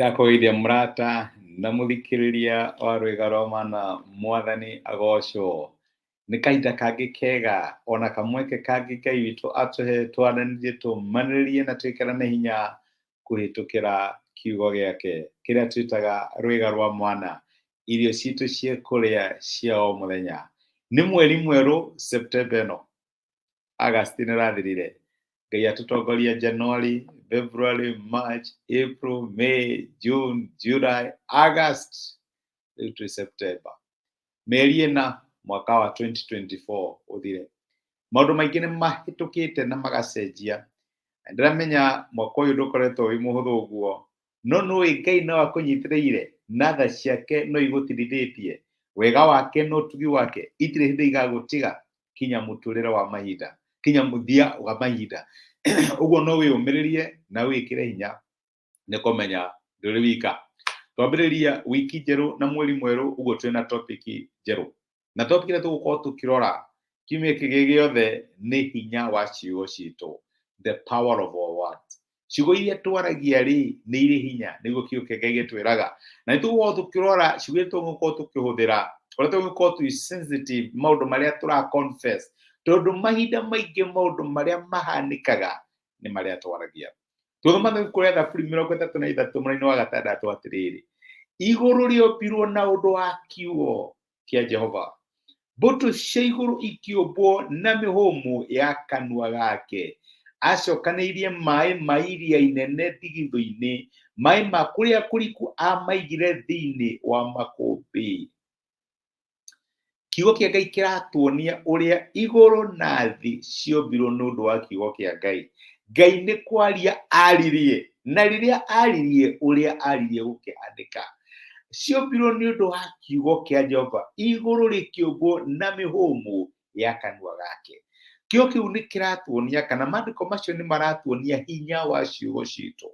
Ndakũgeithia mũrata na mũthikĩrĩria wa Rwĩga rwa Mana, Mwathani agocwo. Nĩ kahinda kangĩ kega ona kamweke kangĩ Ngai witũ atũhe twaranĩrie, tũmanĩrĩrie na twĩkĩrane hinya kũhĩtũkĩra kiugo gĩake kĩrĩa twĩtaga Rwĩga rwa Mwana, irio citũ cia kũrĩa cia o mũthenya. Nĩ mweri mwerũ Septemba ĩno. August nĩ ĩrathirire. Ngai atũtongoria January, February, March, April, May, June, July, August, rĩu twĩ September. Mĩeri ĩna mwaka wa 2024 ũthire. Maũndũ maingĩ nĩ mahĩtũkĩte na magacenjia. Na ndĩramenya mwaka ũyũ ndũkoretwo wĩ mũhũthũ ũguo, no nũĩ Ngai no akũnyitĩrĩire na tha ciake no igũtirithĩtie. Wega wake na ũtugi wake itirĩ hĩndĩ igagũtiga kinya mũtũrĩre wa mahinda, kinya mũthia wa mahinda. Ũguo no wĩyũmĩrĩrie na wĩkĩre hinya nĩ kũmenya ndũrĩ wika. Twambĩrĩria wiki njerũ na mweri mwerũ, ũguo twĩna topic njerũ. Na topic ĩrĩa tũgũkorwo tũkĩrora kiumia gĩkĩ gĩothe nĩ hinya wa ciugo citũ, the power of our words. Ciugo iria twaragia rĩ, nĩ irĩ hinya, nĩguo kiugo kĩa Ngai gĩtwĩraga. Na nĩ tũgũkorwo tũkĩrora ciugo iria tũgũkorwo tũkĩhũthĩra, ũrĩa tũgũkorwo twĩ sensitive maũndũ marĩa tũra confess, tondũ mahinda maingĩ maũndũ marĩa mahanĩkaga nĩ marĩa twaragia. Tũthoma ibuku rĩa Thaburi 33 mũraini wa 6 atĩrĩrĩ, igũrũ rĩombirwo na ũndũ wa kiugo kĩa Jehova, mbũtũ cia igũrũ ikĩũmbwo na mĩhũmũ ya kanua gake. Acokanĩirie maĩ ma iria inene ndigithũ-inĩ, maĩ ma kũrĩa kũriku amaigire thĩinĩ wa makũmbĩ. Kiugo kĩa Ngai kĩratuonia ũrĩa igũrũ na thĩ ciombirwo nĩ ũndũ wa kiugo kĩa Ngai. Ngai nĩ kwaria aririe, na rĩrĩa aririe ũrĩa aririe gũkĩhandĩka. Ciombirwo nĩ ũndũ wa kiugo kĩa Jehova, igũrũ rĩkĩũmbwo na mĩhũmũ ya kanua gake. Kiugo kĩu nĩ kĩratuonia kana maandĩko macio nĩ maratuonia hinya wa ciugo citũ.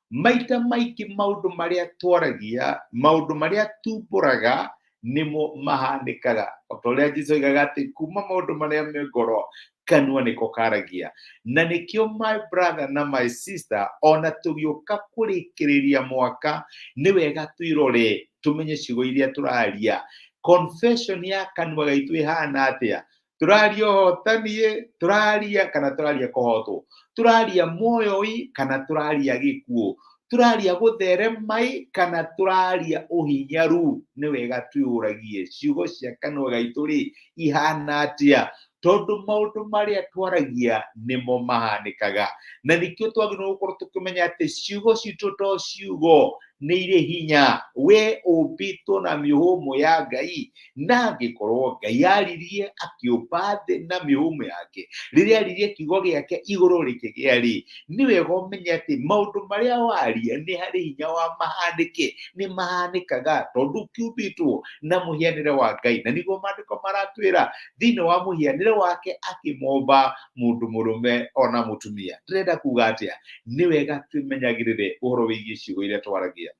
Maita maingĩ maũndũ marĩa twaragia, maũndũ marĩa tumbũraga nĩmo mahanĩkaga. O ta ũrĩa Jesu oigaga atĩ kuma maũndũ marĩa me ngoro kanua nĩko karagia. Na nĩkĩo my brother na my sister, ona tũgĩũka kũrĩkĩrĩria mwaka, nĩ wega twĩrore tũmenye ciugo iria tũraria. Confession ya kanua gaitũ ĩhana atĩa? Tũraria ũhotani ĩ, tũraria kana tũraria kũhotwo, tũraria muoyo ĩ kana tũraria gĩkuũ, tũraria gũtherema ĩ kana tũraria ũhinyaru. Nĩ wega twĩyũragie ciugo cia kanua gaitũ rĩ ihana atĩa, tondũ maũndũ marĩa twaragia nĩmo mahanĩkaga. Na nĩkĩo twagĩrĩirwo gũkorwo tũkĩmenya atĩ ciugo citũ to ciugo, nĩ irĩ hinya. We ũmbĩtwo na mĩhũmũ ya Ngai, na angĩkorwo Ngai aririe akĩũmba thĩ na mĩhũmũ yake, rĩrĩa aririe kiugo gĩake igũrũ rĩkĩgĩa rĩ, nĩ wega ũmenye atĩ maũndũ marĩa waria nĩ harĩ hinya wa mahanĩke, nĩ mahanĩkaga tondũ kĩũmbĩtwo na mũhianĩre wa Ngai. Na nĩguo maandĩko maratwĩra thĩinĩ wa mũhianĩre wake akĩmomba mũndũ mũrũme ona mũtumia. Ndĩrenda kuga atĩa? Nĩ wega twĩmenyagĩrĩre ũhoro wĩgiĩ ciugo iria twaragia.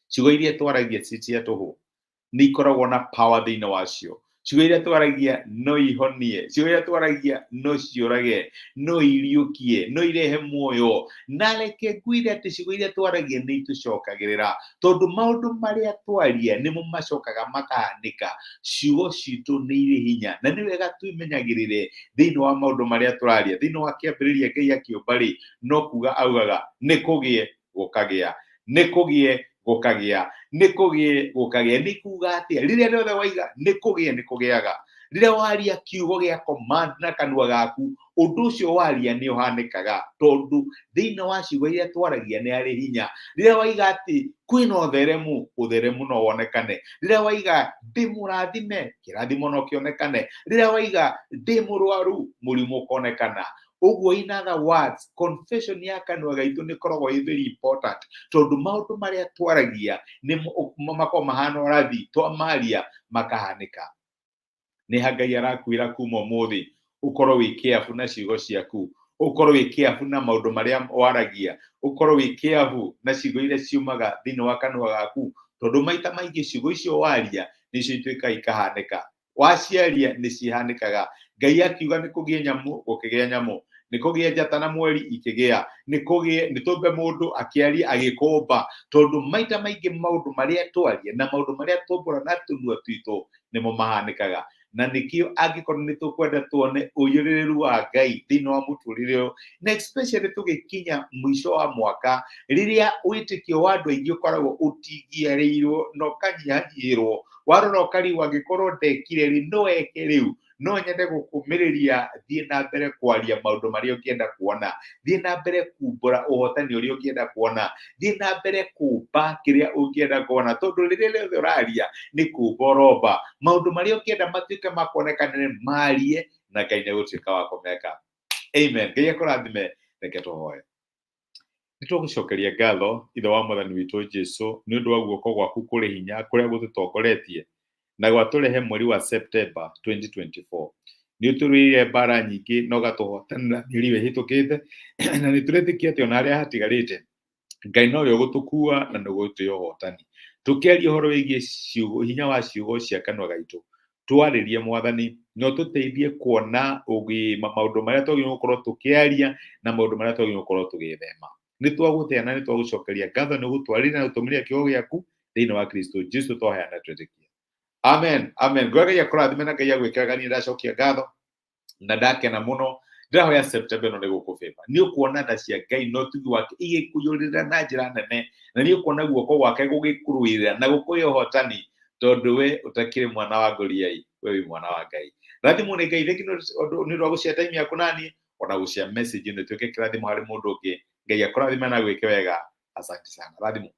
Ciugo iria twaragia ci cia tũhũ, nĩ ikoragwo na power thĩinĩ wacio. Ciugo iria twaragia no ihonie, ciugo iria twaragia no ciũrage, no iriũkie, no irehe muoyo. Na reke ngwĩre atĩ ciugo iria twaragia nĩ itũcokagĩrĩra, tondũ maũndũ marĩa twaria nĩmo macokaga makahanĩka. Ciugo citũ nĩ irĩ hinya, na nĩ wega twĩmenyagĩrĩre thĩinĩ wa maũndũ marĩa tũraria. Thĩinĩ wa kĩambĩrĩria Ngai akĩũmba rĩ, no kuga augaga nĩ kũgĩe gũkagĩa, nĩ kũgĩe gũkagĩa, nĩ kũgĩe gũkagĩa. Nĩ kuga atĩa? Rĩrĩa rĩothe waiga nĩ kũgĩe nĩ kũgĩaga. Rĩrĩa waria kiugo gĩa command na kanua gaku, ũndũ ũcio waria nĩ ũhanĩkaga, tondũ thĩinĩ wa ciugo iria twaragia nĩ harĩ hinya. Rĩrĩa waiga atĩ kwĩna ũtheremu, ũtheremu no wonekane. Rĩrĩa waiga ndĩ mũrathime, kĩrathimo no kĩonekane. Rĩrĩa waiga ndĩ mũrwaru, mũrimũ ũkonekana. Ũguo in other words, confession ya kanua gaitũ nĩ ĩkoragwo ĩ very important, tondũ maũndũ marĩa twaragia nĩ makoragwo mahana ũrathi, twamaria makahanĩka. Nĩ ha Ngai arakwĩra kuma ũmũthĩ ũkorwo wĩ careful na ciugo ciaku, ũkorwo wĩ careful na maũndũ marĩa waragia, ũkorwo wĩ careful na ciugo iria ciumaga thĩinĩ wa kanua gaku, tondũ maita maingĩ ciugo icio waria nĩcio ituĩkaga ikahanĩka. Waciaria nĩ cihanĩkaga. Ngai akiuga nĩ kũgĩe nyamũ, gũkĩgĩa nyamũ. Nĩ kũgĩe njata na mweri, ikĩgĩa. Nĩ kũgĩe, nĩ tũmbe mũndũ, akĩaria, agĩkũmba. Tondũ maita maingĩ maũndũ marĩa twaria na maũndũ marĩa tũmbũra na tũnua twitũ nĩmo mahanĩkaga. Na nĩkĩo angĩkorwo nĩ tũkwenda tuone ũiyũrĩrĩru wa Ngai thĩinĩ wa mũtũrĩre ũyũ, na especially tũgĩkinya mũico wa mwaka, rĩrĩa wĩtĩkio wa andũ aingĩ ũkoragwo ũtingiarĩirwo na ũkanyihanyihĩrwo, warora ũkarigwo angĩkorwo ndekire rĩ, no eke rĩu. No nyende gũkũmĩrĩria, thiĩ na mbere kwaria maũndũ marĩa ũngĩenda kuona, thiĩ na mbere kumbũra ũhotani ũrĩa ũngĩenda kuona, thiĩ na mbere kũmba kĩrĩa ũngĩenda kuona, tondũ rĩrĩa rĩothe ũraria nĩ kũmba ũromba. Maũndũ marĩa ũngĩenda matuĩke ma kuoneka nĩ marie, na Ngai nĩ egũtuĩka wa kũmeka. Amen. Ngai akũrathime. Reke tũhoe. Nĩ twagũcokeria ngatho, Ithe wa Mwathani witũ Jesu, nĩ ũndũ wa guoko gwaku kũrĩ hinya kũrĩa gũtũtongoretie na gwatũrehe mweri wa September 2024. Nĩ ũtũrũĩrĩire mbara nyingĩ na ũgatũhotanĩra mĩeri ĩyo ĩhĩtũkĩte, na nĩ tũretĩkia atĩ ona harĩa hatigarĩte Ngai nowe ũgũtũkua na nĩ ũgũtũhe ũhotani. Tũkĩaria ũhoro wĩgiĩ ciugo, hinya wa ciugo cia kanua gaitũ, twarĩrie Mwathani na ũtũteithie kuona maũndũ marĩa twagĩrĩirwo gũkorwo tũkĩaria na maũndũ marĩa twagĩrĩirwo gũkorwo tũgĩthema. Nĩ twagũtĩa na nĩ twagũcokeria ngatho nĩ gũtwarĩria na gũtũmĩria kiugo gĩaku thĩinĩ wa Kristo Jesu twaheana twĩtĩkia. Amen. Amen. Ngoya Ngai akũrathime na Ngai agwĩkĩraga. Niĩ ndacokia ngatho na ndakena mũno. Ndĩrahoya September ĩno nĩ gũkũbĩba, nĩ ũkuona tha cia Ngai na ũtugi wake igĩkũiyũrĩrĩra na njĩra nene, na nĩ ũkuona guoko gwake gũgĩkũrũĩrĩra na gũkũhe ũhotani, tondũ we ũtakĩrĩ mwana wa Goliai, we wĩ mwana wa Ngai. Rathimwo nĩ Ngai. Thengi nĩ ũndũ wa gũshare time yaku nani, ona gũshare message ĩno ĩtuĩke kĩrathimo harĩ mũndũ ũngĩ. Ngai akũrathime na gwĩke wega. Asante sana. Rathimwo.